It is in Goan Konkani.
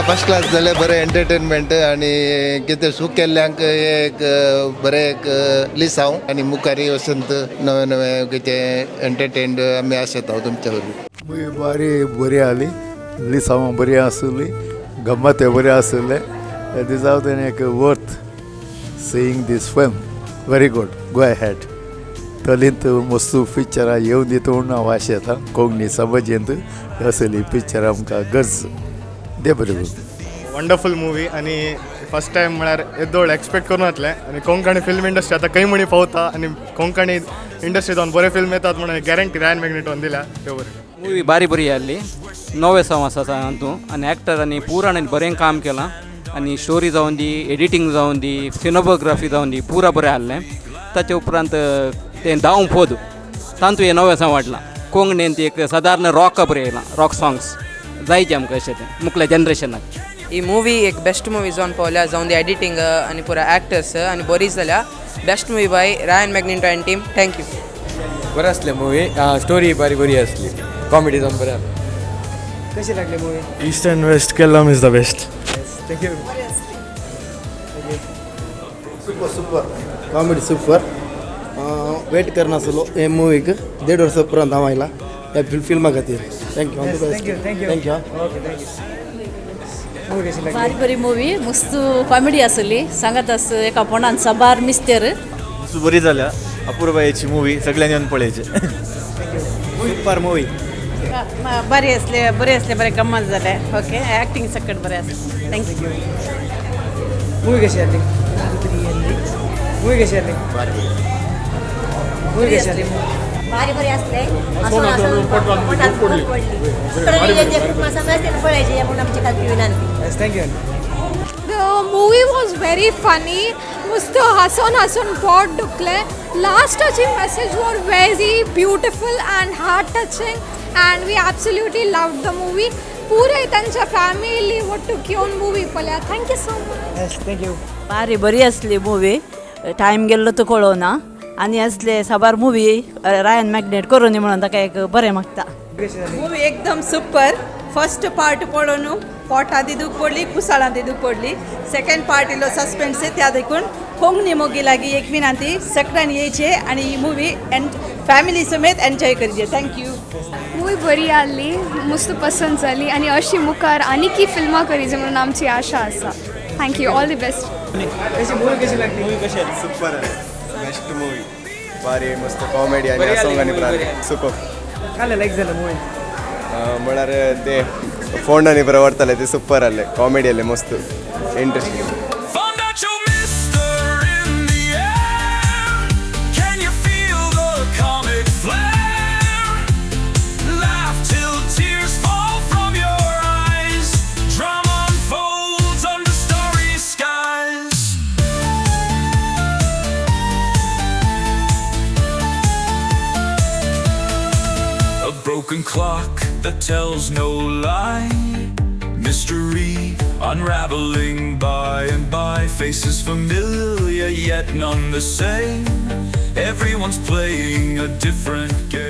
फर्स्ट क्लास जालें बरें एंटरटेनमेंट आनी कितें सूख केल्ल्यांक एक बरें एक लिसांव आनी मुखारी वसंत नवें नवें कितें एंटरटेन आमी आशेता तुमच्या वरवीं. मूवी भारी बरी आसली, लिसांव बरी आसली, गम्मत बरी आसले. दिसा तेणें एक worth seeing this film. Very good, go ahead. तलींत मस्तू पिक्चरां येवन दिता म्हूण हांव आशेतां. कोंकणी समाजेंत असली पिक्चरां आमकां गरज. दे बरें करूं. वंडरफूल मुवी आनी फर्स्ट टायम म्हळ्यार येदोळ एक्सपेक्ट करूं नासलें आनी कोंकणी फिल्म इंडस्ट्री आतां खंय म्हणी पावता आनी कोंकणी इंडस्ट्री जावन बरे फिल्म येतात म्हणून गॅरंटी रायन मॅग्नेटोन दिल्या. देव बरें. मूवी बारी बरी आसली. नवे सव आसा तातूंत आनी एक्टरांनी पुराण बरें काम केलां आनी स्टोरी जावन दी, एडिटींग जावन दी, सिनोग्राफी जावन दी, पुरा बरें आहलें. ताचे उपरांत तें दाव फोद तातूंत हें नवें सव वाडलां. कोंकणींत एक सादारण रॉक बरें येयलां. रॉक सॉंग्स जायचे आमकां अशें तें मुखल्या जनरेशनाक. ಈ ಮೂವಿ एक ಬೆಸ್ಟ್ ಮೂವಿ जावन पावल्या. जावन दी एडिटींग आनी पुरा एक्टर्स आनी बरी जाल्या. Best movie by Ryan Magnito and team. Thank you. बरें आसलें मुवी. स्टोरी बारी बरी आसली, कॉमेडी जावन बरें आसलें. कशी लागली movie? East and West Kellam is the best. Thank you. Super, super comedy, super. Wait करनासलो हे मुवीक. देड वर्सा उपरांत हांव आयला ह्या फिल्मा खातीर. Thank you. Thank you, thank you. Thank you. Okay, thank you. Movie कशी लागली? बारी बरी मूवी, मस्त कॉमेडी आसली. सांगत आस एका पोणान साबार मिस्तेर. बरी जाल्या अपुरबायेची मुवी, सगळ्यांनी येवन पळयची. Super movie. बरें आसलें, बरें आसलें, बरें गम्मत जालें. ओके, एक्टिंग सकट बरें आसलें. Thank you. Movie कशी आसली? मूवी कशी आसली? मूवी कशी आसली? भारी बरी असले. हसून हसून पोटात दूख पडली. पळायची म्हणून आमची खालती विनंती. Thank you. The movie was very funny. मस्त हसून हसून पोट दुखलें. लास्टाची message were very beautiful and heart touching and we absolutely love the movie. पुरे तांच्या फॅमिली ಒಟ್ಟು येवन मूवी पळया. Thank you so much. Yes, thank you. बारी बरी आसली मूवी. टायम गेल्लो तो कळना आनी असले साबार मुवी रायन मॅग्नेट करूनी म्हणून ताका एक बरें मागता. कशी जाली? मूवी एकदम सुपर. फर्स्ट पार्ट पळोवन पोटांत दूख पडली, कुसाळांत दूख पडली. सेकंड पार्ट इल्लो सस्पेन्स त्या देखून कोंकणी मोगी लागी एक विनंती, सगळ्यांनी येयचे आनी ही मुवी एंड फॅमिली समेत एन्जॉय करचे. Thank you. Movie बरी आहली, मस्त पसंत जाली आनी अशी मुखार आनीकय फिल्मां करीजे म्हणून आमची आशा आसा. Thank you, all the best. कशी मूवी कशी लागली? मूवी कशी आसली? Super, best movie. बारी मस्त कॉमेडी आनी सॉंग आनी सुपर. काय लायक झालं मूवी? म्हळ्यार ते फोंड आनी बरें व्हरताले ते सुपर आहले. कॉमेडी आहले, मस्त interesting. Found out your mister in the air. Can you feel the comic flair? Laugh till tears fall from your eyes. Drama unfolds under starry skies. A broken clock that tells no lie. Mystery unraveling by and by. Faces familiar yet none the same. Everyone's playing a different game.